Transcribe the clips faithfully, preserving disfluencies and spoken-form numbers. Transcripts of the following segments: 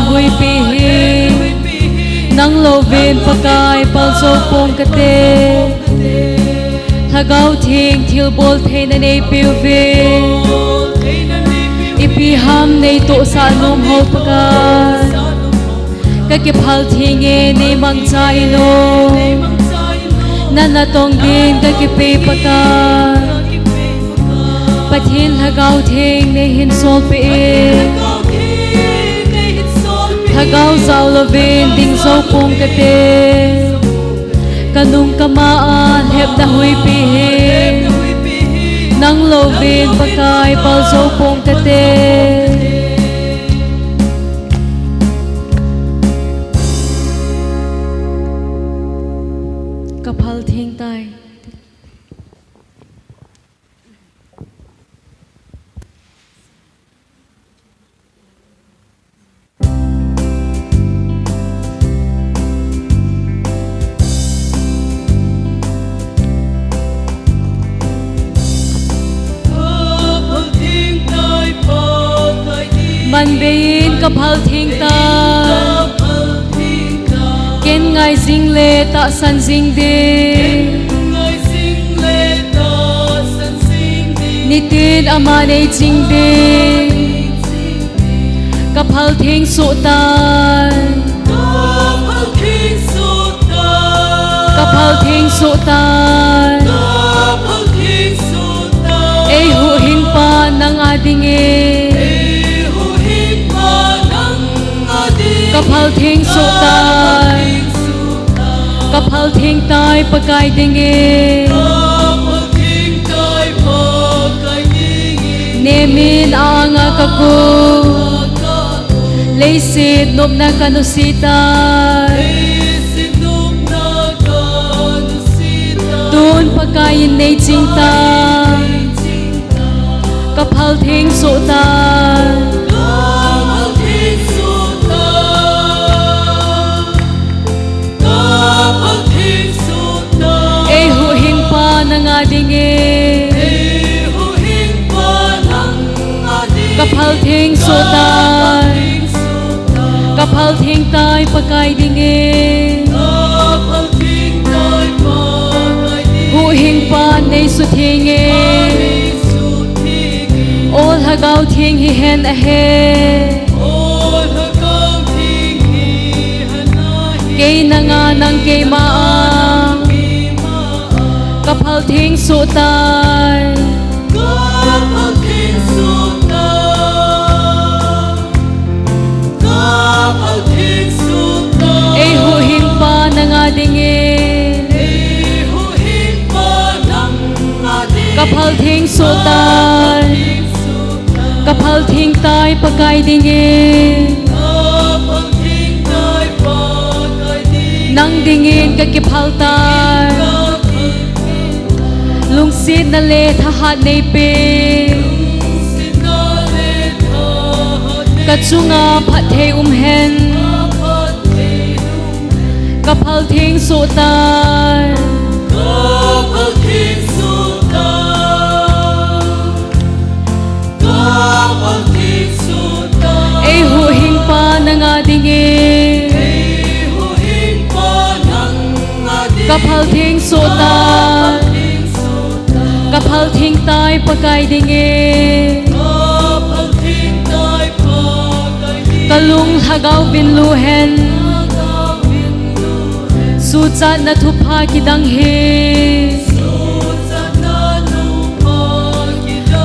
huipi hi. Nang louvin Pakai pal jou pong kate. Lhagao Theng thilbol theina neipeuvin. Ipi ham neitohsah nom ho Pakai. Kakiphal theng e, neimangcha in o. Nana tong din kakipe Pakai. Pathen Lhagao Theng neihin solpeh e. Lhagao jao louvin ding jou pong kate. Kanung kama a lhepna huipi hi. Nang louvin Pakai pal jou pong kate. Kaphal theng tai. Manbei in kaphal theng tai. Ken ngai jing le tahsan jing ding. Nitin ama nei jing ding. Kaphal theng soh tai. Kaphal theng soh tai. Eihuhhingpa nang a dingin. Kaphal theng soh tai. Kaphal theng tai Pakai dingin. Nemin a-anga kakou. Leiset nopna kanuhsih tai. Tun Pakai in nei ching tai. Kaphal theng soh tai. Eihuhhingpa nang a dingin. Kaphal theng soh tai. Kaphal theng tai Pakai dingin. Huhhingpa nei sutheng e. O Lhagao Theng hihen ahi. Kei nang a, nang keima a. Kaphal theng soh tai. Eihuhhingpa nang a dingin. Kaphal theng soh tai. Kaphal theng tai Pakai dingin. Nang dingin kakiphal tai. Lungsetna le thahat neipe. Kachunga phatthei um hen. Kaphal theng soh tai. Eihuhhingpa nang a dingin. Kaphal theng soh tai. Kaphal theng tai Pakai dingin. Kalung Lhagao vin lut hen. Suhchatna thupha kidang hi.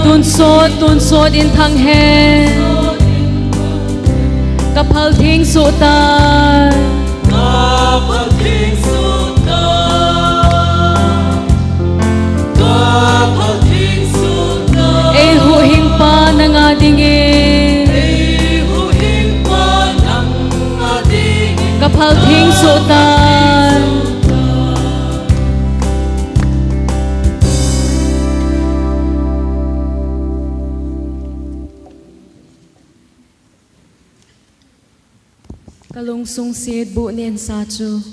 Tonsot, tonsot in thang hen. Kaphal theng soh tai. Eihuhhingpa nang a dingin. Kaphal theng soh tai. Kalungsung sitbu nensa chu.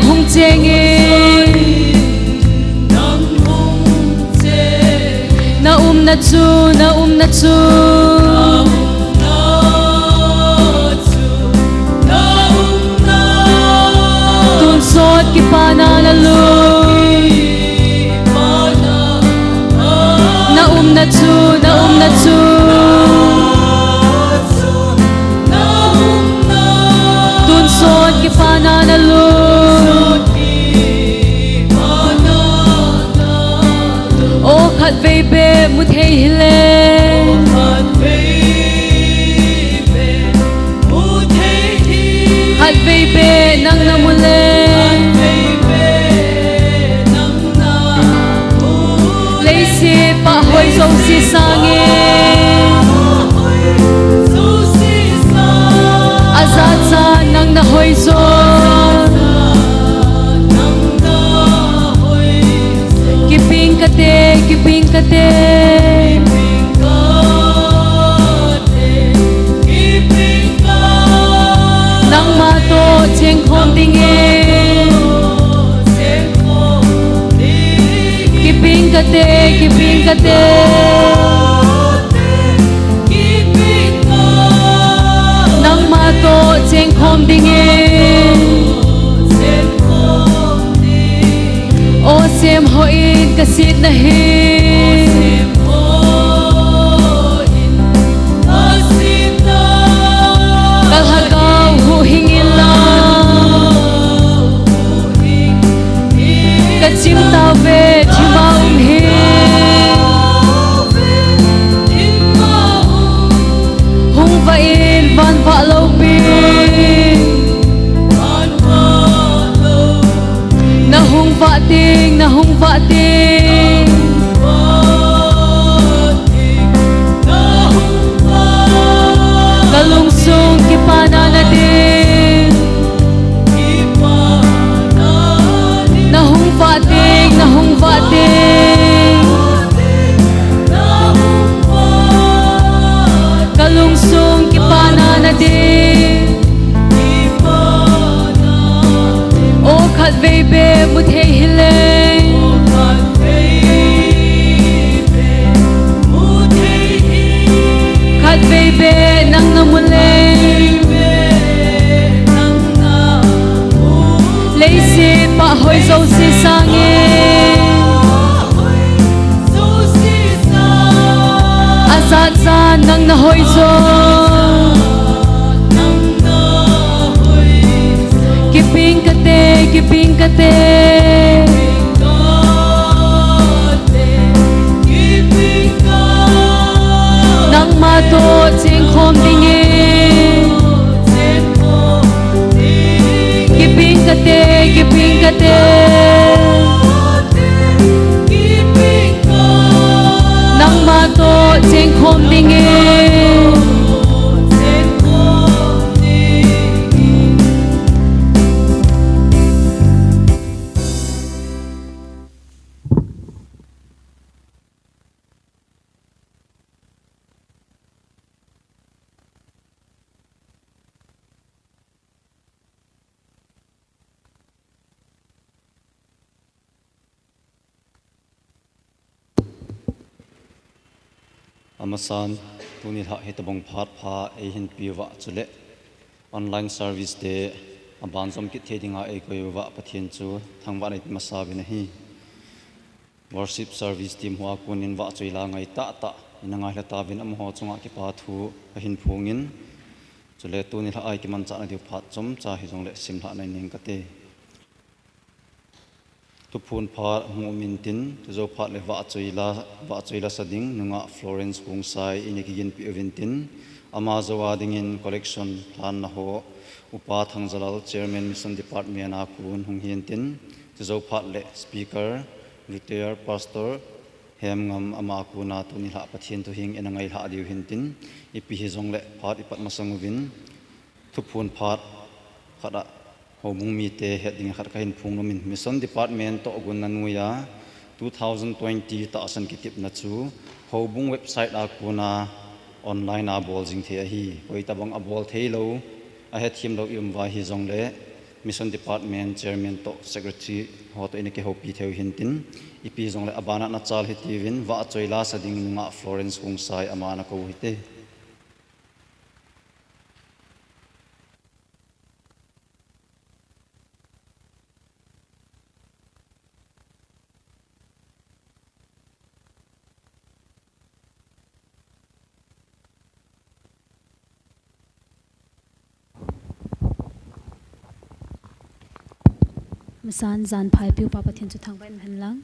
hung cheng e. Na umna chu, na umna chu. Tun sot kipana na lung. Na umna chu, na umna chu. Tun sot kipana na lung. O khatvei beh mu thei hile. Khatvei beh nang na mu le. Leiset pahhoi jouse sangin. Ajat chan nang na hoi jo. Kiping kate, kiping kate. Nangma toh chengkhom dingin. Kiping kate, kiping kate. Nangma toh chengkhom dingin. O semhoi in ka sitna hi. Ka lhagao huhhing inlang. Ka chim tauve thima um hi. Hung vah in van vah lopi. Na hung vah ding, na hung vah ding. Ka lungsung kipana na ding. Na hung vah ding, na hung vah ding. Ka lungsung kipana na ding. O khatvei beh mu thei hile. Khatvei beh nang na mu le. Leiset pahhoi jouse sangin. Ajat chan nang na hoi jo. Kiping kate, kiping kate. Nangma toh chengkhom dingin. Kiping kate, kiping kate. Nangma toh chengkhom dingin. Amasan, tuni lhah hitobang phat pha eihin peuva chule online service te abanjom kit thei dinga eikoi uva Pathen chu thangvahna ipeh masa uvin ahi. Worship service team hoa konin vahchoi la ngai tahtah ina ngailha tauvin amaho chunga kipa thu kahin phongin. Chule tuni lhah a ikimanchahna diu phat chomcha hijongle simlhahna inei inge kate. Thuphon phat hung um intin, chujou phat le vahchoi la, vahchoi la sa ding nungah Florence Khongsai ina kiginpeh uvin tin, ama jou a dingin collection lhanna ho Upa Thangjalal, Chairman Mission Department a kon hung hin tin, chujou phat le speaker, retired pastor, Hemngam ama a kona tuni lhah Pathen thu hing ina ngailhah diu hin tin, ipi hijongle phat ipat masang uvin, thuphon phat khat a houbung mite het ding khat kahin phongnom in, Mission Department toh gonna noiya two thousand twenty tahsan kitepna chu houbung website a kona online a bol jing thei ahi. Koitabang abol theilou, ahethem lou i um uva hijongle, Mission Department Chairman toh Secretary ho toh ina kihoupi theiyu hintin, ipi jongle abana nachal hitiuvin, vahchoi la sa ding nungah Florence Khongsai ama nakou hite. Masan jan pha ipiu pa Pathen chu thangvah in hen lang.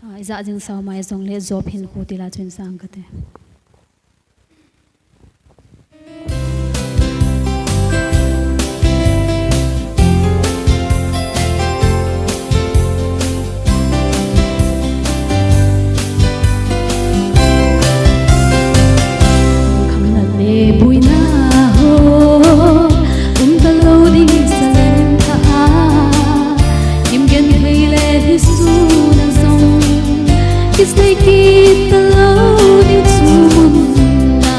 Ah, ija jing sao mai jongle jop hin khu tila chun sang kate. Khamnat le buina ho, um talou ding salen tha a, kimgen thei le hisu na jong, kisei kit talou ding chu mun na.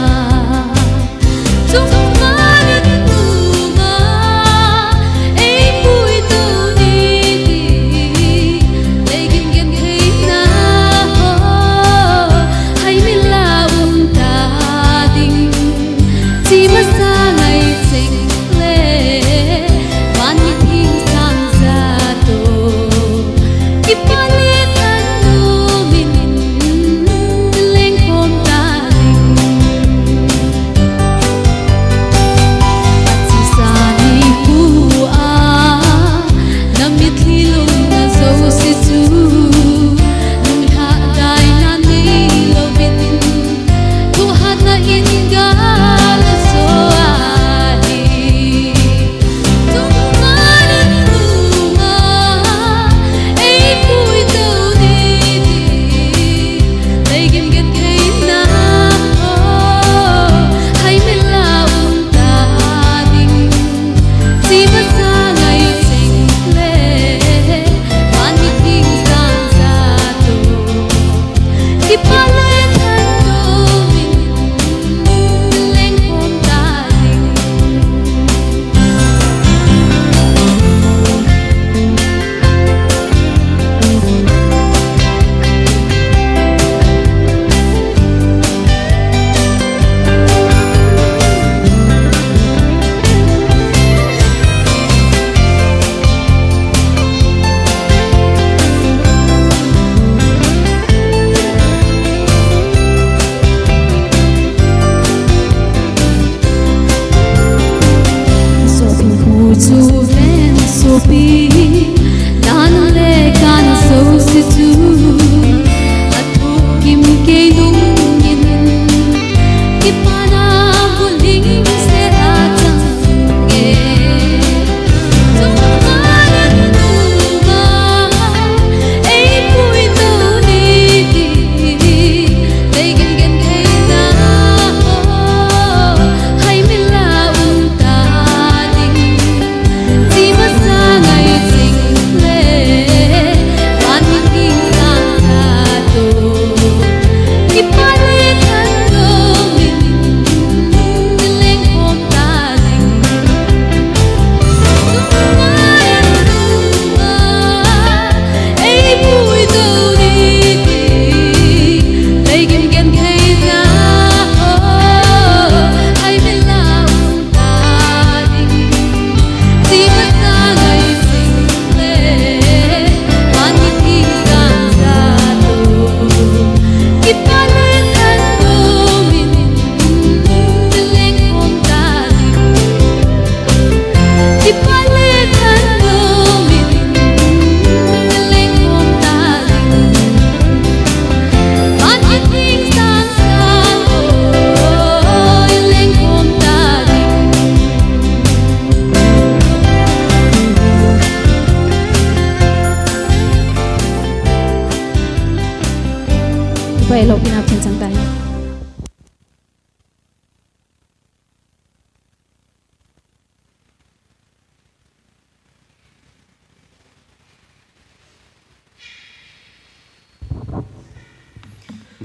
Pai lo pina phen chang tai.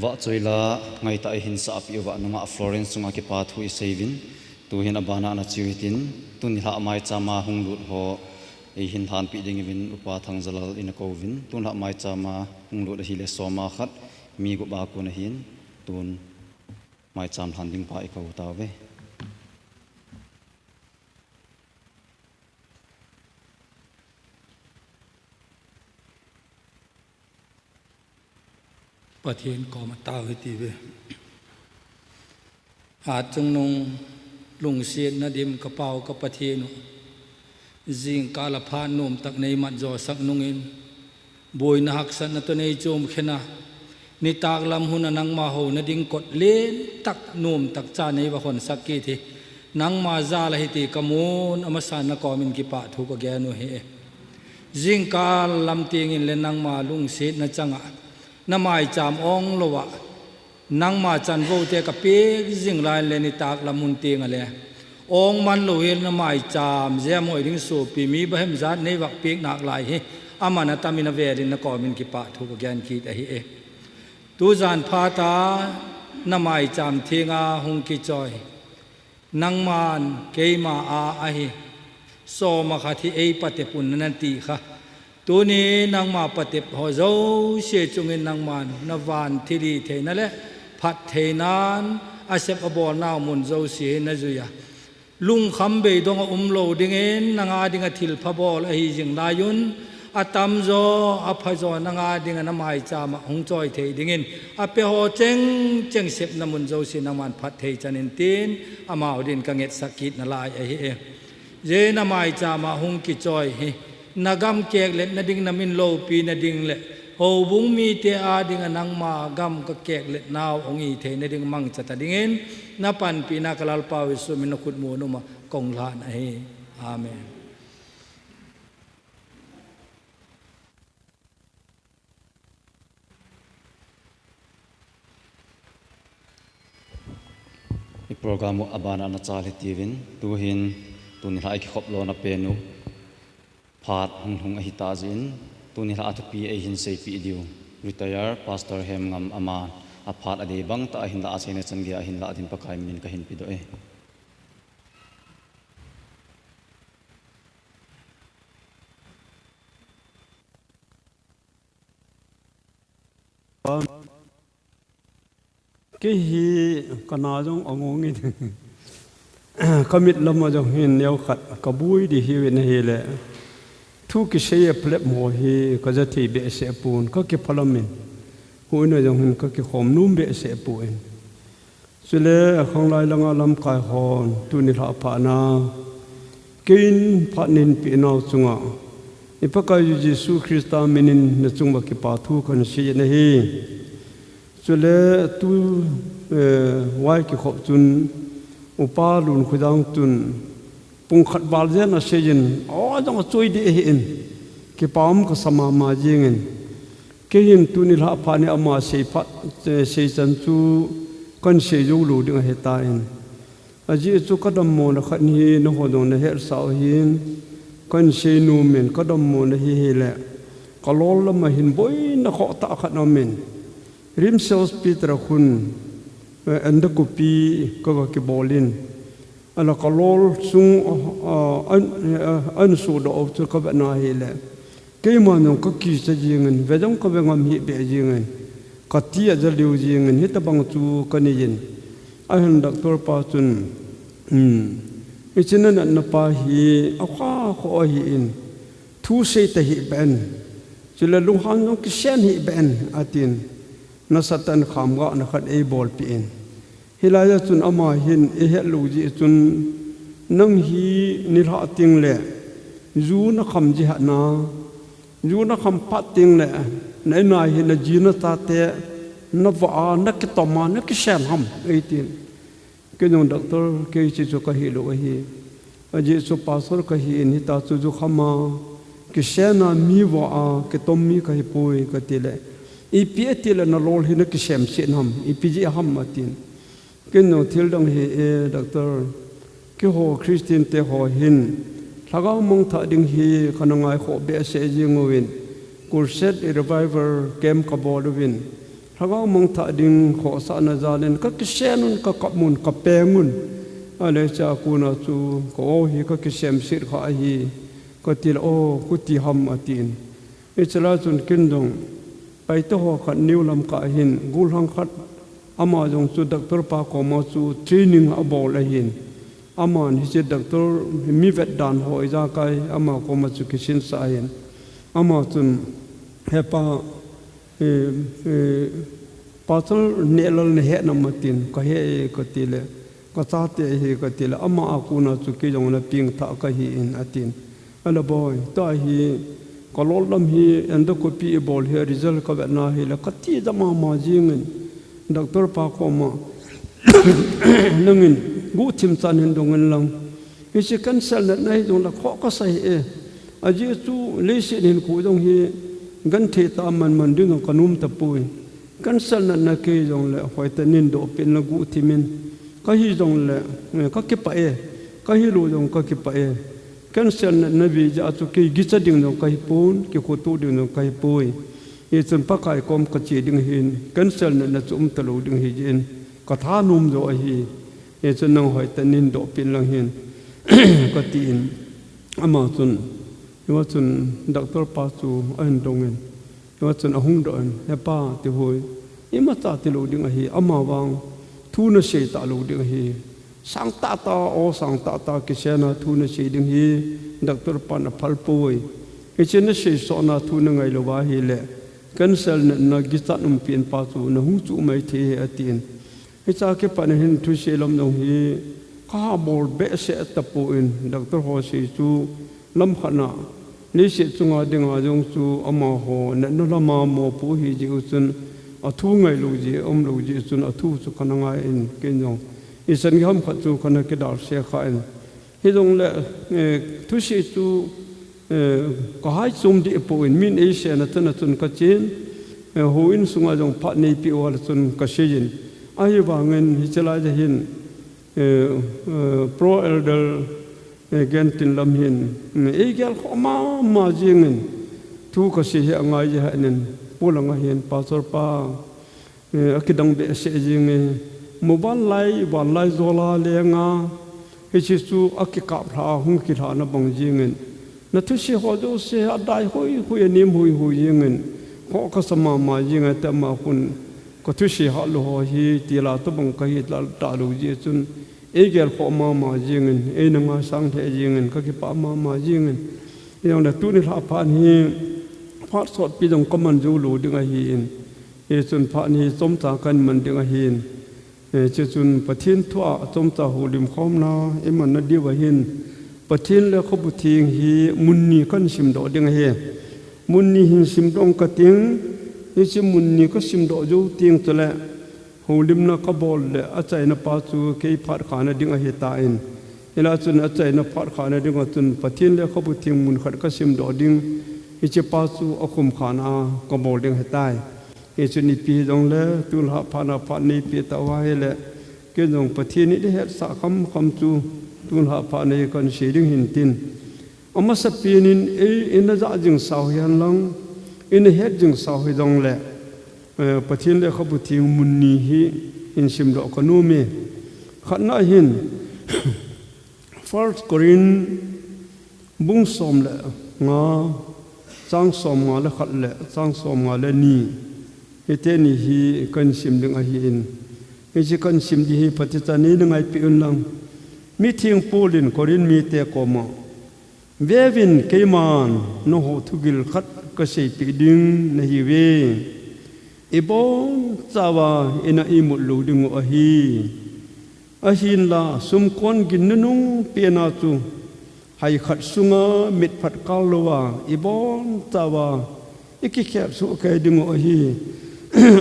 Vahchoi la ngaitah a ihin sahpeh uva nungah Florence chunga kipa thu isei uvin, tuhin abana nache u hitin, tuni lha maicham a hung lut ho, Eihin lhanpi ding uvin Upa Thangzalal ina kouvin, tun lhah maicham a hung lut ahile soma khat, mi gup a kon ahin, tun maicham lhan ding pa i kou tauve. Pathen koma tao hiti ve. Hatchungnung lungsetna dim ka Pau ka Pathen u. Jingkah a phat nomtah nei mat jo sak nungin, boina haksatna toh nei chom khen a, nitak lam hun a nangma houna ding kot lentak nomtah cha nei va hon sak kit hi. Nangma jal ahi ti ka mun, amasan na komin kipa thu ka gen u hi. Jingkah lam tengin le nangma lungsetna chang a, na maicham ong lou a, nangma chanvou te ka pek jing lai le nitak lam hun teng a le, ong man lou hi na maicham jem hoi ding sopi mi bahem jat nei va pek nak lai hi, aman atam in avel in na komin kipa thu ka gen kit ahi e. Tujan phat a na maicham theng a hung kichoi. Nangman keima a ahi, soma khat hi ei patep un nati kha. Tuni nangma patep ho jouse chungin nangman na van thilhihtheina le phattheinan asep abolnau mun jouse hi na jui a, lungkham beidong a um lou dingin, nanga dinga thilpha bol ahi jing lai un, atamjo, aphajo nanga dinga na maicham a hung choi thei dingin, ape ho chengcheng sepna mun jouse nangman phatthei chan in tin, amau din ka ngetsak kit nalai ahi e. Jeh na maicham a hung kichoi hi, na gam kekletna ding, na min loupina ding le houbung mite a dinga nangma gam ka kekletnau hung hi theina ding mangcha ta dingin, na panpina ka Lalpau Jesu min a khut mun um a kong lhan ahi. Amen. I program u abana na chal hitiuvin, tuhin tuni lha i kikhop lona pen u phat hung lhung ahi ta jeh in, tuni lha a thupi eihin seipeh diu Retire Pastor Hemngam ama a phat adei bang tah a hin la a seina chan gei a hin la ding Pakai min in kahin pedoh e. Kei hi ka na jong angong in. Ka mit lam a jong hin neo khat ka bui di hi ve na hi le. Thu kisei a plep mo hi ka ja thei behseh pon ka kiphalam in. Hu in a jong hin ka kikhom nom behseh pon. Chule a khanglai langa lamkai hon tuni lha phat na keiin phat nei peh nau chunga i Pakaiyu Jesu Christa min in na chung uva kipa thu kan sei na hi. Chule tu, eh, vai kikhop chun Upa Lunkhoidang chun pung khat val jen a sei in, o jong a choi di ahi in, kipa um ka sa mama jing in. Kei hin tuni lha phat ni ama sei phat, eh, sei chan chu kan sei jou lou ding ahi tan. Ajeh chu ka dammo na khat hi na ho jong na hetsah u hin kan sei nom in ka dammo na hi hi le ka lol lam a hin boina khoh tah khat um in. RIMS Hospital a khun, eh, endoscopy ka va kibol in. Ala ka lol sung, ah, ah, an, ah, an su do of chu ka ve na hi le. Keima jong ka kicha jing in, ve jong ka ve ngam hih beh jing in. Ka ti a ja liu jing in, hitabang chu ka nei in. Ahin doctor pa chun, um, i chin a natna pa hi, a kha kho ahi in. Thu sei ta hih ben. Chule lunghan jong kisen hih ben, atin. Nasatah in khamgah na khat ei bolpeh in. Hilai a chun ama hin i het lou jeh chun, nang hi nilhah teng le, ju na kham ji hat na, ju na kham phat teng le, na in a hi na ji na chate, na vah a, na kitom a, na kisen ham, eitin. Kei jong doctor, kei hiche chu ka hilou ahi. Ajeh chu pastor ka hi in hita chu ju kham a, kisen a mi vah a, kitom mi ka hi poi ka ti le. Ipi ati le na lol hi na kisem set ham, ipi jeh ham atin. Kei jong thil dang hi e, doctor. Keiho Christian te ho hin, lhagao mangthah ding hi ka na ngai khoh behseh jing uvin. Crusade Revival Camp ka bol uvin. Lhagao mangthah ding khohsahna jal in ka kisen un, ka kap un, ka peng un. Ahile chua kon a chu ka o hi ka kisem set kha ahi. Kati le, "O, khuti ham," atin. Hiche lai chun ken jong, Paite ho khat New Lamka hin, gollhang khat, ama jong chu doctor pa koma chu training abol ahin. Aman hiche doctor mi vet dan ho ijakai, ama koma chu kisinsah ahin. Ama chun, "He pa, eh, eh, Pastor Nehlal nahe nam?" atin. "Kahe e," kati le, "Kachate ahi," kati le, "Ama a kona chu kei jong napeng thah kahi in," atin. "Ahile boi, tua hi kalol lam hi endoscopy ibol hi result kavet na hile kati ja mama jingin, doctor pa koma nangin guhthim chan hin dong in lang. Hiche cancer natna hi jong le khoh kasa hih e. Ajeh chu leiset hinkho jong hi genthei tah a man man ding jong kanom tapoi. Cancer natna kei jong le hoitah in neidoh peh in lang guhthim in. Kahi jong le, eh, kakipah e. Kahi lou jong kakipah e. Cancer natna vei jeh a chu kei gicha ding jong kahi pon, kikhoto ding jong kahi poi. Hichun Pakai kom kache ding ahin, cancer natna chu um talou ding ahi jeh in kathanom jo ahi. Hichun nang hoitah in neidoh peh in lang hin," kati in. Ama chun, hiva chun doctor pa chu ahin dong in, hiva chun ahung doh in, "He pa," ti hoi, "imacha tilou ding ahi, ama vang thu nasei talou ding ahi. Sang tahtah, o sang tahtah kisena thu nasei ding hi doctor pan aphal poi. Hiche nasei sohna thu nangai lou va ahile cancer natna gichat umpi in pa chu nahung chuh mai thei e," atin. Hichea kipat in hin thusei lam jong hi kaha bol behseh tapon, doctor ho sei chu lam khat na leiset chunga dinga jong chu amaho natna lama mopo ahi jeh u chun athu ngai lou jeh, um lou jeh chun athu chu kana ngai in ken jong ichan gei ham khat chu kana kidalse kha in. Hijongle, eh, thusei chu, eh, kahai chom deh pon, min eisei na chun, a chun kachen, eh, houin sunga jong phat neipeh uva le chun kasei in. Ahivangin hiche lai a hin, eh, eh, Pro Elder, eh, Gentin lam hin, mm, eigel khoh mama jingin, thu kasei hi angai jeh in, polanga hin, Pastor pa, eh, akidang behseh jing e, muvanlai, vanlai jola lenga, hiche chu akikap lha, hung kilhahna bang jingin, nathusei ho jouse adai hoi hoi, anem hoi hoi jingin, khoh kasa mama jing e, tia ama khun, kathusei hah lou ho hi, tila tobang kahi lal talou jeh chun, eigel khoh mama jingin, eina ngaisang lheh jingin, kakipah mama jingin, hijongle tuni lhah phat hi, phat sotpi jong kaman jou lou ding ahin, hichun phat hi chomcha kaman ding ahin, eh, chuchun Pathen thua chomcha houlim khomna imanna diuva hin, Pathen Lekhabu Theng hi mun ni kahin simdoh ding ahi. Mun ni hin simdoh kating, hiche mun ni kasimdoh jou teng chule, houlimna kabol le achaina pa chu kei phat khana ding ahitan. Hilai chun achaina phat khana dinga chun Pathen Lekhabu Theng mun khat kasimdoh ding, hiche pa chu akhum khana kabol ding ahitai. Hichun ipi hijongle, tulha phatna phat neipeh tauva ahile, ken jong Pathen in eihetsah khamkham chu, tulha phatna hi kahin sei ding hintin. Amasapen in, ei, ina jah jing sau hihen lang, ina het jing sau hijongle, eh, Pathen Lekhabu Theng mun ni hi hin simdoh kanom e. Khatna hin, First Corinth bung som le nga, chang som nga le khat le chang som nga le ni, hiteni hi kahin sim ding ahin, hiche kahin sim ding hi phatechan neina ngaipeh un lang. Mitheng Paul in Corinth mite koma, "Veuvin, keiman nangho thugil khat kaseipeh ding nahiuve. Ibonchauva ina imut lou dingu ahi. Ahinla sumkon gin nunung pena chu, hai khat sunga mitphat kal louva, ibonchauva ikikhel soh kei dingu ahi.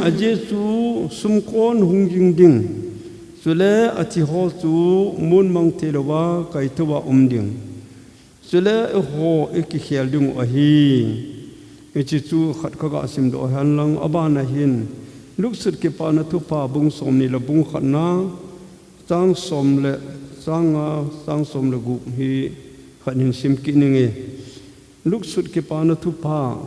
Ajeh chu sumkon hung ging ding, chule athiho chu mun mang thei louva kaithouva um ding. Chule eiho ikikhel dingu ahi." Hiche chu khat kaga simdoh hen lang, abana hin, Luke Sut Kipana Thupha bung somni le bung khatna, chang som le, chang nga, chang som le gup hi khat hin sim kit inge. Luke Sut Kipana Thupha,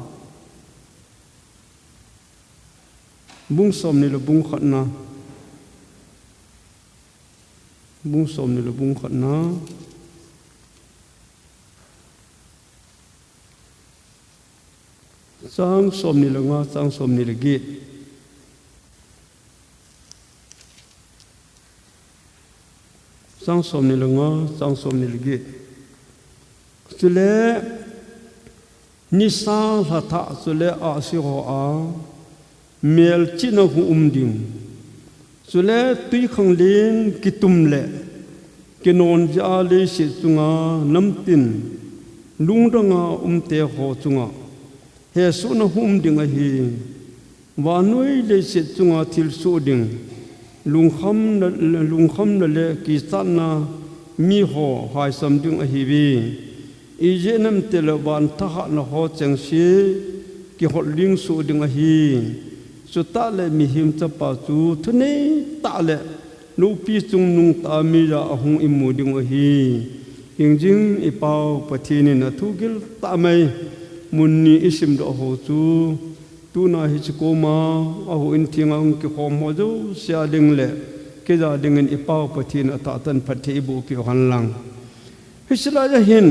bung somni le bung khatna, bung somni le bung khatna, Chang somni le nga, chang somni le get. Chang somni le nga, chang somni le get. Chule nisa lha thah chule ahsi ho a melchihna hung um ding. Chule twikhanglen kitum le kinon jeh a leiset chunga namtin lungdanga umte ho chunga hesohna hung um ding ahi. Vannoi leiset chunga thilsoh ding, lungkhamna, lungkhamna le kichatna miho haisam ding ahiuve. Ijeh inem itile van thahatna ho chengse kihotling soh ding ahi. Chutah le mihem chapa chu thunei tah le loupi chungnung tah a meiya ahung imu diu ahi. Hingjing i Pau Pathen in athu gil tah mai mun ni isimdoh ho chu tuna hiche koma ahouin thenga hung kikhom ho jouse a ding le keija dingin i Pau Pathen in atahsan phatthei eiboh peh u hen lang. Hiche laiya hin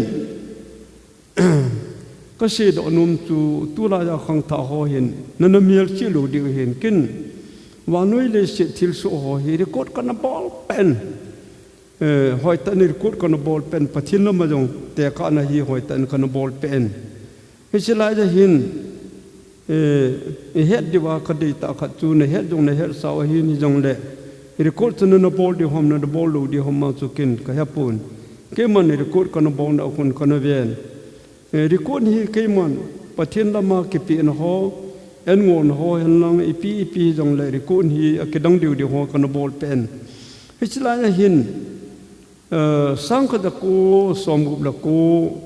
kaseidoh nom chu tulaiya khangthah ho hin nana melchih lou diu hin ken vannoi leiset thilsoh ho hi record kana bol pen. Eh, hoitah in record kana bol pen, Pathen lama jong tekahna hi hoitah in kana bol pen. Hiche laiya hin, eh, ihet diuva kadei tah khat chu nahet jong nahetsau ahin hijongle record chu nana bol diu ham, nana bol lou diu ham a chu ken kahepon. Keiman record kana bolna a kon kana ven. Eh, record hi keiman Pathen lama kipehna ho, an ngolna ho henlang ipi ipi hijongle record hi akidang diu diu ho kana bol pen. Hiche laiya hin, eh, sangkhat jako somgup le ko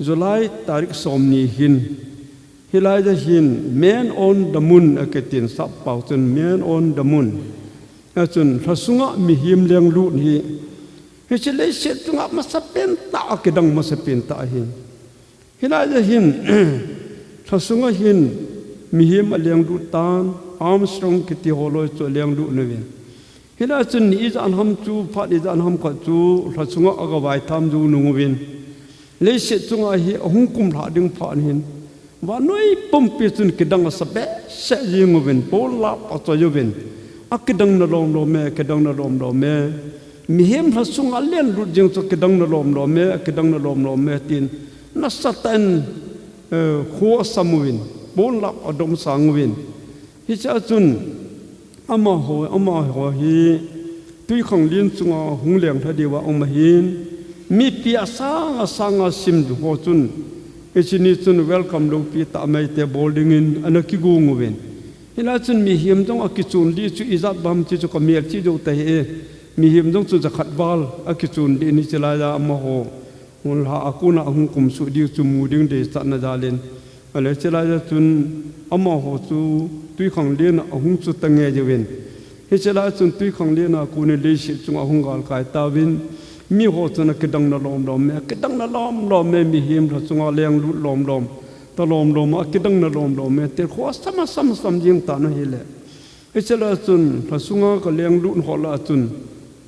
July tarik somni hin. Hilaiya hin Man on the Moon akitin sappao chun Man on the Moon. Achun lhasunga mihem lenglut hi. Hiche leiset chunga masapen tah a kidang masapen tah ahi. Hilaiya hin, lhasunga hin, mihem alenglut tan, Armstrong kiti holoi chu alenglut nauvin. Hilai chun ni ijat ham chu, phat ijat ham khat chu, lhasunga agavai tham jou nung uvin. Leiset chunga hi ahung kumlhah ding phat hin. Vannoi pumpi chun kidang asa behseh jing uvin, bolap achoi uvin. Akidang na lom lom e, akidang na lom lom e. Mihem lhasunga lenglut jing chu akidang na lom lom e, akidang na lom lom e, tin. Nasatah in, eh, kho asam uvin, bolap adomsang uvin. Hichea chun, amaho, amaho hi, twikhanglen chunga hung lenglha diuva um ahin, mipi asang, asanga sim ho chun, hiche ni chun welcome loupi tah mai te bol dingin, ana kigong uvin. Hilai chun mihem jong akichon lih chu ijat ham ti chu kamelchih jou tahih e, mihem jong chu jakhat val akichon lih in hiche laiya amaho. Hunlha a kona ahung kumsuh diu chu mu ding deichatna jalin. Ahile hiche laiya chun amaho chu twikhanglen a ahung chu tange jouvin. Hiche laiya chun twikhanglen a konin leiset chunga ahung galkai tauvin. Miho chun akidang na lom lom e, akidang na lom lom e, mihem lhasunga lenglut lom lom. Ta lom lom a akidang na lom lom e, ti kho asam, asam, asam jing tan ahile. Hiche laiya chun, lhasunga kalenglut ho lah a chun,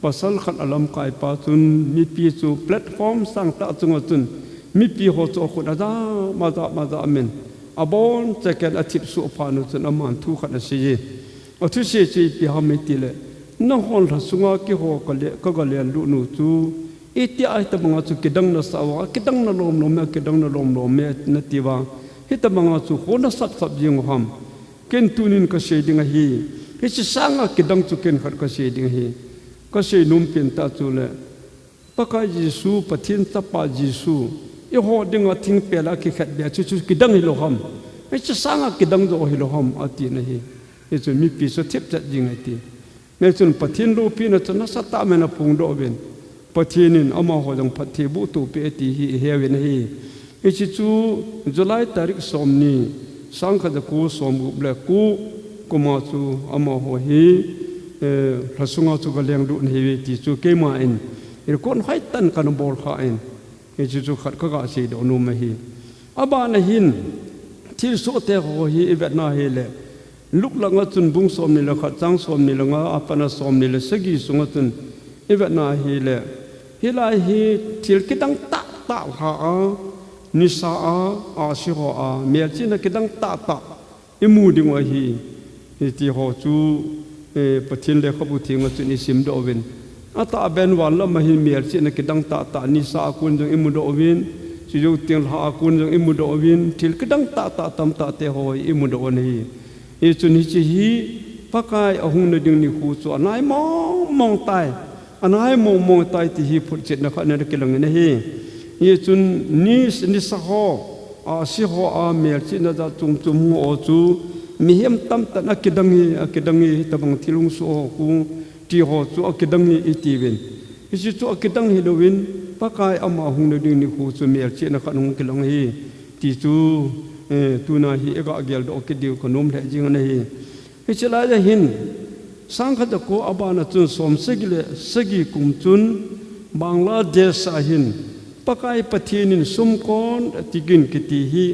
pasal khat alamkaipa chun, mipi chu platform sangtah chunga chun, mipi ho chu akhut ajam, ajam, ajam in, abonchauvin athip suh phat u chun, aman thu khat asei e. Athusei chu ipi ham itile, nahon lhasunga keiho kale, kagalenglut u chu, itia hitobanga chu kidang nasah uva, kidang na lom lom e, kidang na lom lom e, nati uva, hitobanga chu kho nasap sap jing u ham. Ken tunin kasei ding ahi. Hiche sanga kidang chu ken khat kasei ding ahi. Kasei nom pen tah chu le, Pakai Jesu, Pathen Chapa Jesu, eiho dinga thingpel a akikhetbeh chu, chu kidang hilou ham. Hiche sanga kidang jo hilou ham, atina ahi. Hichu mipi chu thip chet jing ahi ti. Hichun Pathen loupina chu nasatah in aphongdoh uvin. Pathen in amaho jong phatthei boh toh peh e ti hi ihe uvin ahi. Hiche chu July tarik somni, sangkhat jako somgup le ko, kuma chu amaho hi, eh, lhasunga chu kalenglut nahiuve ti chu keiman record hoitah in kana bol khan. Hiche chu khat kaga seidoh nom ahi. Abana hin, thilsoh te ho hi ivetna hile, Luke langa chun bung somni le khat, chang somni le nga, apatna somni le sagi sunga chun ivetna hile, hilai hi thil kidang tah tah lha a, nisa a, ahsi ho a, melchihna kidang tahtah imu diu ahi, hiti ho chu, eh, Pathen lekhabu thenga chun isimdoh uvin. Atahbeh in vanlam a hin melchihna kidang tahtah nisa a kon jong imudoh uvin, chujou teng lha a kon jong imudoh uvin, thil kidang tahtah tamtah te ho imudoh u ahi. Hichun hiche hi Pakai ahung nading nikho chu anai mong mong tai. Anai mong mong tai ti hi photchetna khat in akilang in ahi. Hichun ni, nisa ho, ahsi ho a melchihna jat chom chom hung ho chu mihem tamtah in akidang hi, akidang hi, hitobang thil hung soh ho khu ti ho chu akidang hi itiuvin. Hiche chu akidang hilouvin, Pakai ama hung nading nikho chu melchihna khat hung kilang hi. Ti chu, eh, tuna hi iga geldoh kit diu kanom lheh jing in ahi. Hiche lai a hin, sangkhat jako abana chun somsagi le sagi kum chun Bangladesh a hin Pakai Pathen in sumkon tigin kiti hi,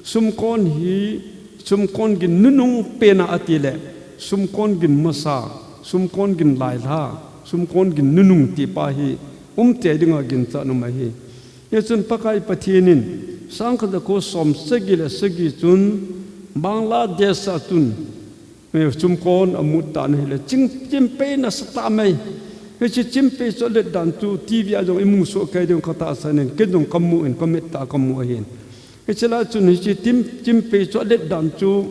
sumkon hi, sumkon gin nunung pena ati le, sumkon gin masa, sumkon gin lailha, sumkon gin nunung ti pa hi umte dinga ginchat um ahi. Hichun Pakai Pathen in sangkhat jako somsagi le sagi chun Bangladesh a chun, eh, sumkon amut tan ahile, chim, chimpei nasatah mai. Hiche chimpei chu alet dan chu TV a jong imu soh kei diu katahsan in, ken jong kamu in, kamit tah a kamu ahin. Hiche lai chun hiche chim, chimpei chu alet dan chu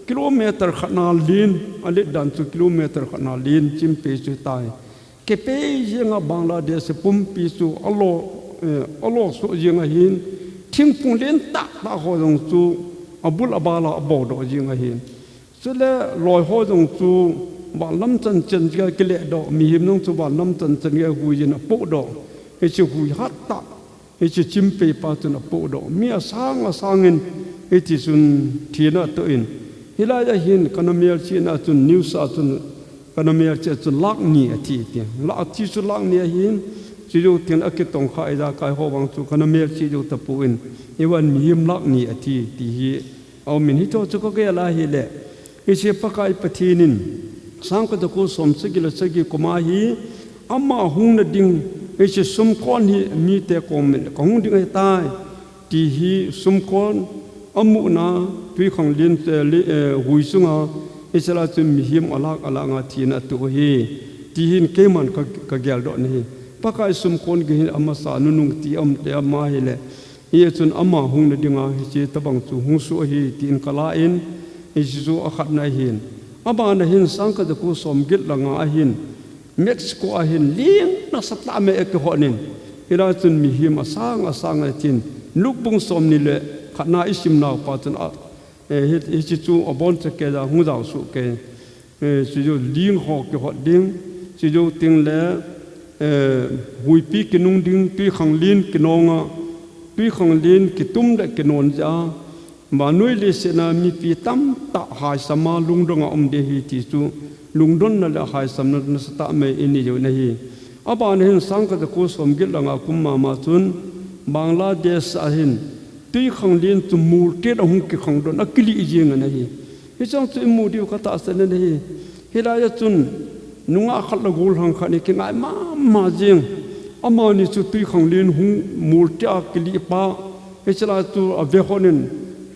kilometer khat na len, alet dan chu kilometer khat na len chimpei chu tai. Kepei jeng a Bangladesh pumpi chu alo, eh, alo soh jeng ahin, thingphung len tahtah ho jong chu abul abal a abodoh jeng ahin. Chule loi ho jong chu vanlam chan chan geiya kiledoh, mihem jong chu vanlam chan chan geiya hui jin apohdoh. Hiche hui hattah, hiche chimpei pa chun apohdoh. Mi asang asang in hiti chun thina atoh in. Hilai a hin kana melchihna chun news a chun kana melchih a chun lakh ni athi ti. Lakh athi chu lakh ni ahin, chujou teng akitongkha ijakai ho vang chu kana melchih jou tapon. Hivan mihem lakh ni athi ti hi aumin, hicho chu kagel a ahile, hiche Pakai Pathen in sangkhat jako somsagi le sagi kum a hi ama hung nading, hiche sumkon hi mite kom in kahung ding ahitai ti hi sumkon amuna twikhanglen, eh, le, eh, hui sunga, hiche lai chun mihem alakh alakh nga thina atoh hi, ti hin keiman ka, kageldoh na hi. Pakai sumkon gin hin amasa nunung ti aum te ama ahile, hichun ama hung nadinga hiche tobang chu hung soh ahi tin kala in, hiche chu akhatna ahin. Abana hin sangkhat jako somget le nga ahin, Mexico a hin ling nasatah mai akihot in. Hilai chun mihem asang asang ahin, Luke bung somni le khatna isimnau pa chun a, eh, hi, hiche chu aboncha keiya hung jao soh kei. Eh, chujou ling ho kihot ding, chujou teng le, eh, huipi kinung ding, twikhanglen kinong a, twikhanglen kitum le kinon jeh a, vannoi leiset a mipi tamtah haisam a lungdong a um ding ahi ti chu, lungdonna le haisamna nasatah mai inei u ahi. Abana hin sangkhat jako somget le nga kum mama chun Bangladesh a hin twikhanglen chu molten ahung kikhangdon, akilih jeng in ahi. Hicheng chu imu diu katahsan in ahi. Hilai a chun nungah khat le gollhang khat in kingai mama jeng. Amani chu twikhanglen hung molten akilih pa. Hiche lai chu ave hon in,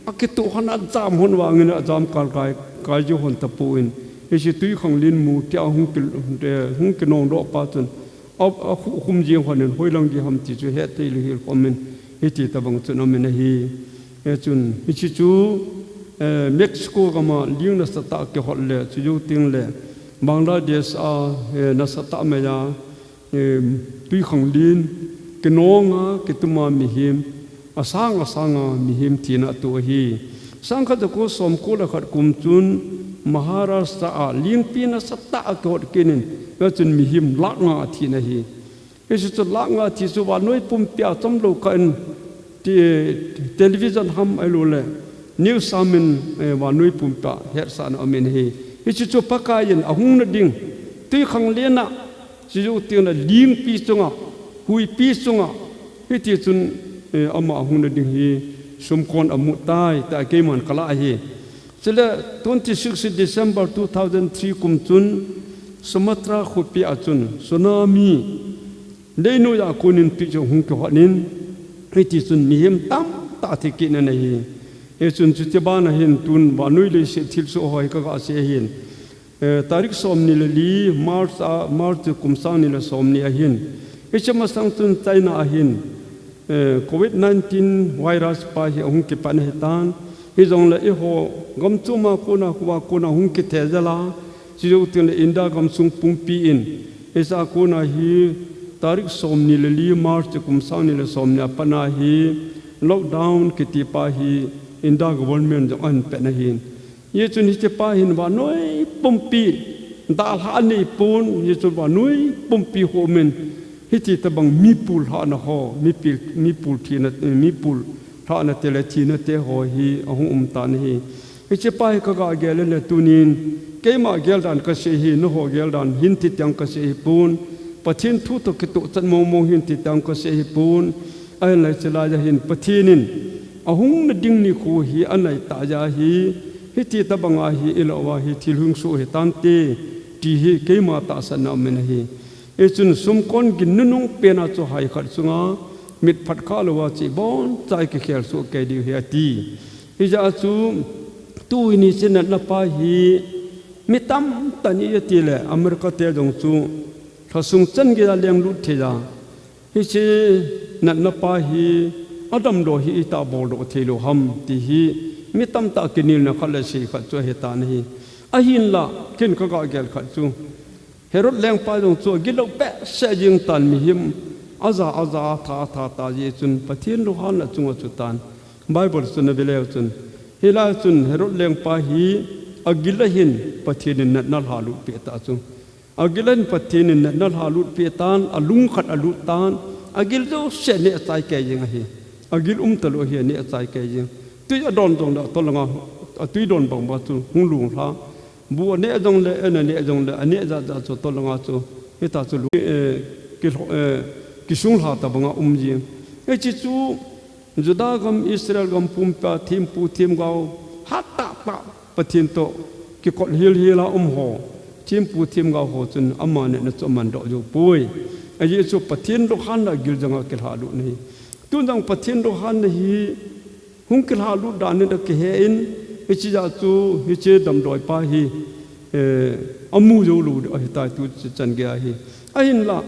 akitoh hon ajam hon vangin ajam kal kai, kai jou hon tapon. Hiche twikhanglen molten ahung ki, eh, hung kinongdoh pa chun a, akhukhum jeng hon in hoilang gei ham ti chu hetthei lou hel khom in, hiti tobang chun aum in ahi. Hichun, hiche chu, eh, Mexico gam a ling nasatah kihot le, chujou teng le, Bangladesh a, eh, nasatah mai a, eh, twikhanglen, kinong a, kitum a mihem, asang asang a mihem thina atoh ahi. Sangkhat jako somko le khat kum chun Maharashtra a lingpi nasatah akihot kit in, hichun mihem lakh nga athina ahi. Hiche chu lakh nga thi chu vannoi pumpi a chomlou kah in ti, television ham ahilouleh news ham in, eh, vannoi pumpi a hetsahna aum in ahi. Hiche chu Pakai in ahung nading, twikhanglen a, chujou teng le lingpi chunga, huipi chunga, hiti chun, eh, ama ahung nading hi sumkon amut tai, tia keiman kala ahi. Chule twenty-six December two thousand three kum chun Sumatra khopi a chun tsunami, leinoi a kon in twi chu hung kihot in, hiti chun mihem tam tah thei kit na ahi. Hichun chuti bana hin tun vannoi leiset thilsoh ho hi kaga sei ahin. Eh, tarik somni le li, March a, March kum sang ni le somni ahin. Hiche masang chun China ahin, eh, covid nineteen virus pa hi ahung kipan ahitan. Hijongle eiho gam chom a kona, kua kona hung kithejel a, chujou tengle India gamsung pumpi in, hiche a kona hi tarik somni le li, March kum sang ni le somni a pat a hi lockdown kiti pa hi India government jong ahin pe na ahin. Hichun hiche pa hin vannoi pumpi dalha anei pon, hichun vannoi pumpi ho min, hiti tabang mipul lhahna ho, mipil, mipul thina, mipul lhahna te le thina te ho hi ahung um tan ahi. Hiche pa hi kaga gel le tunin, keima gel dan kasei hi, nangho gel dan hin ti teng kasei hi pon, Pathen thu toh kitoh chan mong mong hin ti teng kasei hi pon, ahinla hiche lai a hin Pathen in ahung na ding nikho hi anai ta ahi, hiti tabang ahi, ilah uva hi thil hung soh hitante, ti hi keima tahsan na um in ahi. Hichun sumkon gin nunung pen a chu hai khat chunga mit phat kha louva chu ibon chai kikhel soh kei diu ahi ati. Hijeh a chu tuni hiche natna pa hi mi tamtah in iti le America te jong chu lhasung chan geiya lenglut thei a, hiche natna pa hi adamlou hi ita boldoh thei lou ham ti hi mi tamtah kinelna khat le sei khat chu ahitan ahi. Ahinla ken kaga gel khat chu Herod lengpa jong chu agilou behseh jeng tan, mihem aja aja, atha atha ta jeh chun Pathen lunghanna chunga chu tan. Bible chun avel leu chun, hilai chun Herod lengpa hi agil a hin Pathen in natna alhalut peh ta chu. Agil a hin Pathen in natna alhalut peh tan, alung khat alut tan, agil jouse aneh chai kei jeng ahi. Agil um talou ahi, aneh chai kei jeng. Tui adon jongle atol langa, atui don bang uva chu hung lunglha. Bu aneh jongle, an aneh jongle, aneh jat jat chu atol langa chu, hita chu lu, eh, kilho, eh, kisunglha tabanga um jeng. Hiche chu Juda gam, Israel gam pumpi a thempu themgao hat tah tah Pathen toh kikot hel hel a um ho, thempu themgao ho chun ama natna chu aman doh jou poi. Ajeh chu Pathen lunghanna gil jonga kilhalut na ahi. Tun jong Pathen lunghanna hi hung kilhalut dan in akihen, hiche jeh a chu hiche damdoi pa hi, eh, amu jou lou ahitai tu chan geiya hi. Ahinla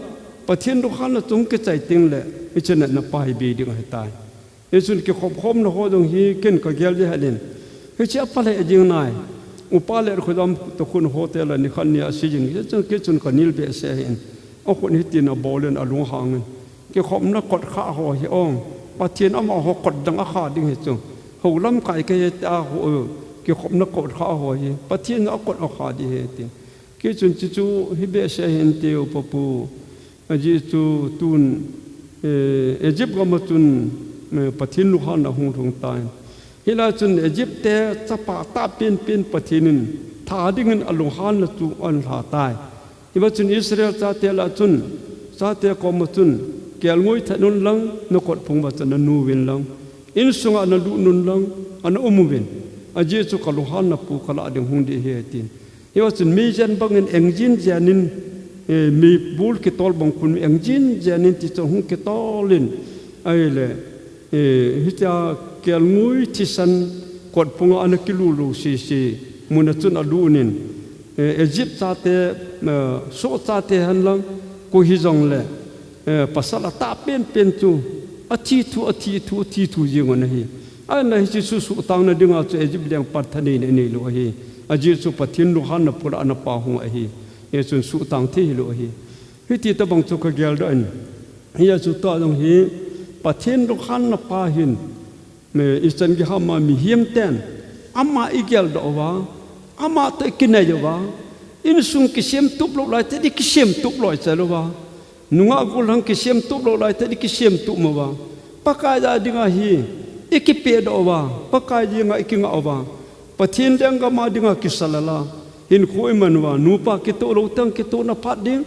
Pathen lunghanna chu hung kichai tengle hiche natna pa hi bei ding ahitai. Hichun kikhop khomna ho jong hi ken kagel jeh in, hiche apha lheh jeng nai. Upa le khojam toh khun hotel a nikhat nia asi jing, hichun kei chun kanel behseh in, akhun hitin abol in alunghang in, kikhopna kot kha ho hi ong, Pathen amaho kot dang akha ding ahi chu. Hou lamkai kahi tia ho, kikhopna kot kha ho hi Pathen akot akha ding ahi ti. Kei chun chuchu hi behseh hinte upa pu. Ajeh chu tun, eh, Egypt gam a chun, eh, Pathen lunghanna hung lhung tan. Hilai chun Egypt te chapa tah penpen Pathen in tha dingin alunghanna chu ahin lha tai. Hiva chun Israel chate lah chun, chate koma chun, kelngoi that un lang, nakot phung uva chun nanu uvin lang, insunga nalut un lang, ana um uvin. Ajeh chu kalunghanna pu kalah ding hung ding ahi, atin. Hiva chun meijen bangin engjin jenin, eh, meibol kitol bang khun engjin jenin tichun hung kitolin, ahile, eh, hitia kelngoi thisan kot phunga ana kilut lut sese, muna chun alut in, eh, Egypt chate, eh, soh chate hen lang, koi hijongle, eh, pasal atah penpen chu, athi thu, athi thu, athi thu jeng un ahi. Ahinla hiche chu suhtang na dinga chu Egypt lengpan thaneina anei lou ahi. Ajeh chu Pathen lunghanna pulahna pa hung ahi. Hichun suhtang thei hilou ahi. Hiti tabang chu kagel doh in. Hia chu tua jong hi Pathen lunghanna pa hin, mi ichan gei ham a mihem ten ama igel doh uva, ama toh ikinai uva, insung kisem tup lou lai teng ikisem tup loi chai lou uva, nungah gollhang kisem tup lou lai teng ikisem tup mo uva, Pakai a dinga hi ikipeh doh uva, Pakai dinga ikinga uva, Pathen lenggam a dinga kisalal a, hinkho iman uva, nupa kitoh lou teng kitohna phat ding,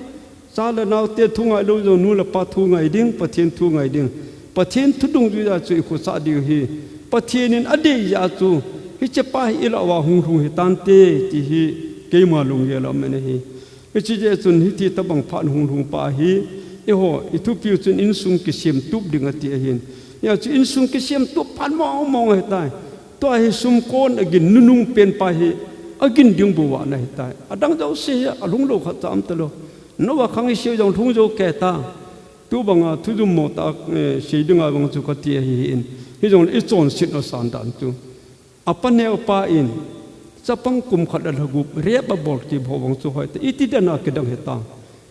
cha le naote thu ngai lou jong nu le pa thu ngai ding, Pathen thu ngai ding. Pathen thu dungjuiya chu ikhosah diu ahi. Pathen in adei jeh a chu, hiche pa hi ilah uva hung lhung hitante, ti hi keima lunggel a um in ahi. Hiche jeh chun hiti tabang phat hung lhung pa hi, eiho, ithupiu chun insung kisem tup ding ati ahin. Hijeh chun insung kisem tup phat mong mong ahitai. Tua hi sumkon agin nunung penpa hi agin ding bou ana hitai. Adang jouse hi alung lou khat cha um talou. Noah khang isei jong lhung jou kei ta. Tubanga thujum mo tah, eh, sei dinga vang chu kati ahi hin. Hijongle ichonset na san dan chu. Apa neo pa in, chapang kum khat le lha gup rape abol kibol vang chu hoitah, iti dan a kidang hitam.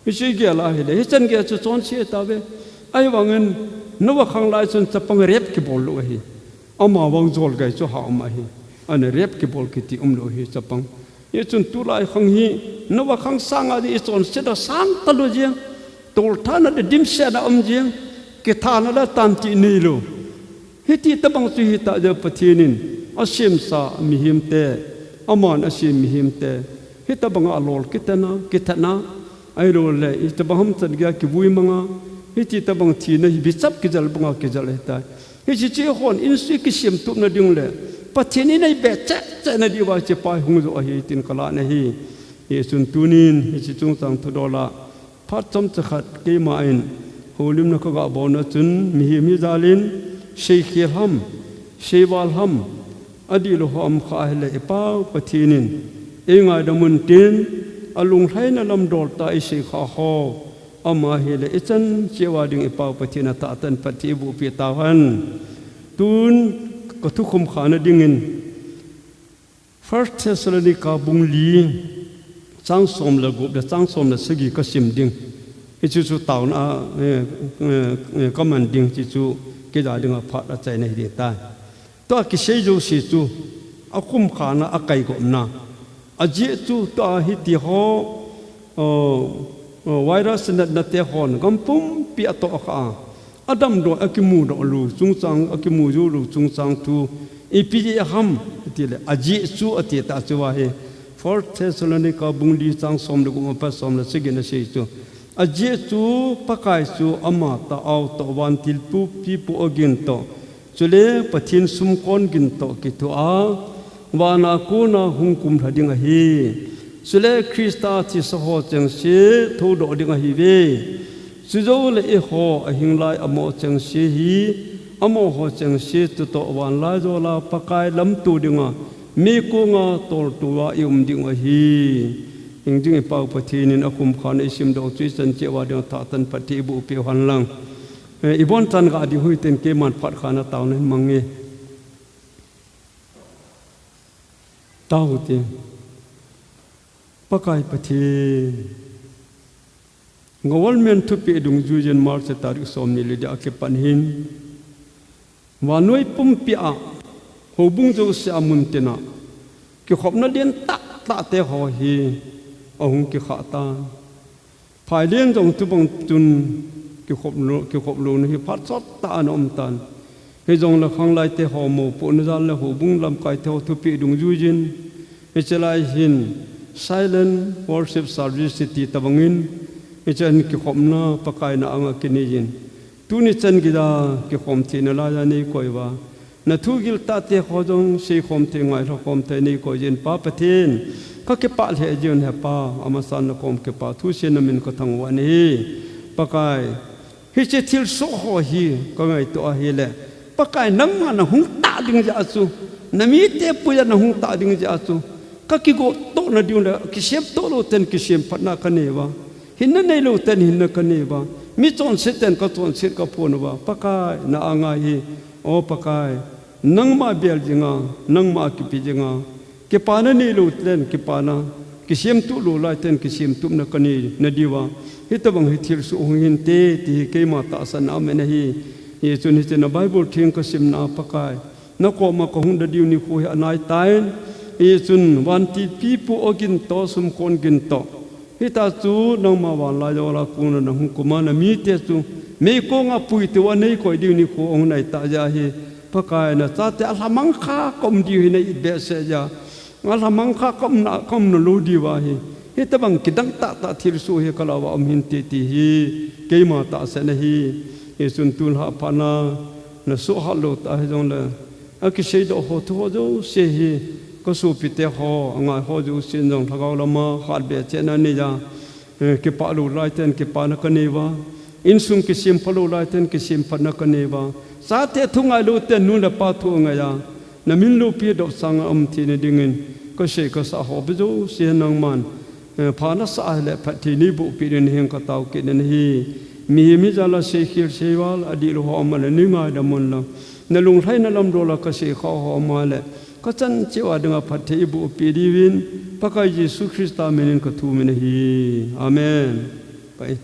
Hiche gel a hile, hichan gel chu chonse tauve. Ahivangin, Noah khang lai chun chapang rape kibol lou ahi. Ama vang jol gai chu ha um ahi. Ana rape kibol kiti umlou ahi chapang. Hichun tulai khang hi, Noah khang sanga di ichonset a san talou jeng. Tolthatna le dimsetna um jeng. Kithana le tantih neilou. Hiti tabang chu hitah jeh Pathen in asemsa mihem te, aman asem mihem te, hitabang a alol kitena, kithatna, ahilouleh, hitabang hamchan geiya kivui manga, hiti tabang thina hi bichap kijal banga kijal ahitai. Hiche chu eihon insung kisem tupna ding le, Pathen in eibeh cheh cheh na diuva hiche pa hi hung jo ahi tin kalah na ahi. Hichun tunin, hiche chungchang thudol a, phat chomcha khat keima in houlimna kagah bolna chun mihem hijal in seikhel ham, seival ham, adihlou ho um kha ahile i Pau Pathen in eingaidam un tin, alunglhaina lam dol tah a isei kha ho, ama hile ichan cheh uva ding i Pau Pathen in atahsan phatthei eiboh peh tauhen. Tun kathukhum khana dingin First Thessalonica bung li, chang som le gup le chang som le sagi kasim ding. Hichu chu taona a, eh, eh, eh, kaman ding, hichu kei dinga phat achaina hiding tai. Tua kisei jouse chu, akhum khana, akaigopna. Ajeh chu tua hiti ho, oh, oh, virus natna te hon gam pumpi atoh kha a. Adamdoh, akimudoh lou chungchang, akimu jou lou chungchang thu ipi jeh ham, atile, ajeh chu ati tah chu ahi. First Thessalonica bung li chang som le gup apat som le sagi na sei chu. Ajeh chu Pakai chu amatah a toh vantil pu, pipu agin toh. Chule Pathen sumkon gin toh kithoa, vana kona hung kumlha ding ahi. Chule Christa thisa ho chengse thoudoh ding ahiuve. Chujou le eiho ahing lai amo chengse hi, amaho chengse chutoh vanlaijol a Pakai lamto dinga, meikonga toltoa i um ding ahi. Hingjing i Pau Pathen in akhum khana isim doh chu ichan cheh uva dinga tahsan phatthei eiboh peh uhen lang. Eh, ibonchan gah ding hiten keiman phat khana taona hin mang nge. Tao hite. Pakai Pathen. Government thupeh dungjuiyin March tarik somni le li a kipat hin. Vannoi pumpi a, houbung jouse a mun tina. Kikhopna lentah tah te ho hi, ahung kikhah tan. Phailen jong tubang chun kikhop lou, kikhop louna hi phat sot tah ana um tan. Hijongle khanglai te ho mopohna jal le houbung lamkai te ho thupeh dungjuiyin. Hiche lai hin silent worship service ti tabangin. Hiche hin kikhopna Pakai na anga kineiyin. Tuni chan geiya kikhom theina laiya neikoi uva. Na thu giltah te ho jong seikhom thei ngailha khom thei neikoi jin Pa Pathen. Kakipah lheh jin he Pa, amasan nakom kipa thuseina min kathangvah in ahi. Pakai, hiche thilsoh ho hi kangaito ahile. Pakai nangma nahung tah ding jeh a chu. Namite puiya nahung tah ding jeh a chu. Kakigotohna diu le, kisemtoh lou ten kisemphatna kanei uva. Hinna neilou ten hinna kanei uva. Mi chonset ten kachonset kaphon uva. Pakai, na anga hi. O Pakai, nangma bel jinga, nangma kipe jinga. Kipana neilou ten kipana. Kisemtup lou lai ten kisemtupna kanei nadiuva. Hitabang hi thilsoh hung hinte, ti hi keima tahsan a um in ahi. Hichun hiche na Bible theng kasimna Pakai. Nakoma kahung da diu nikho hi anaitan, hichun vantil pipu agin toh, sumkon gin toh. Hita chu nangma vanlaijola kona nahung kuma namite chu. Meikonga puitouva neikoi diu nikho ahung naitah jeh hi. Pakai nachate alhamang kha kaum diu hi na-it behseh jeh. Alhamang kha kaumna, kaumna lou diuva hi. Hitabang kidang tahtah thilsoh hi kalouva um hinte ti hi. Keima tahsan ahi. Hichun tulha phatna. Nasoh hat lou tah hijongle. Akiseidoh ho thu ho jouse hi, kasopite ho, angai ho jousen jong lhagao lama, hatbeh chehna neiya, eh, kipah lou lai ten kipana kanei uva, insung kisempha lou lai ten kisemphatna kanei uva, Chate thu ngailou ten nu le pa thu angai a, na min loupi dop sanga um theina dingin, kasei kasa ho bou jouse nangman, eh, pha nasah le phatthei neiboh peh dingin heng katao kit in ahi. Mihem hijat a seikhel seival, adihlou ho um a le neingaidam un lang, na lunglhaina lamdol a kasei kha ho um a le, kachan cheh uva dinga phatthei eiboh peh diuvin, Pakai Jesu Christa minin kathum in ahi. Amen. Pai.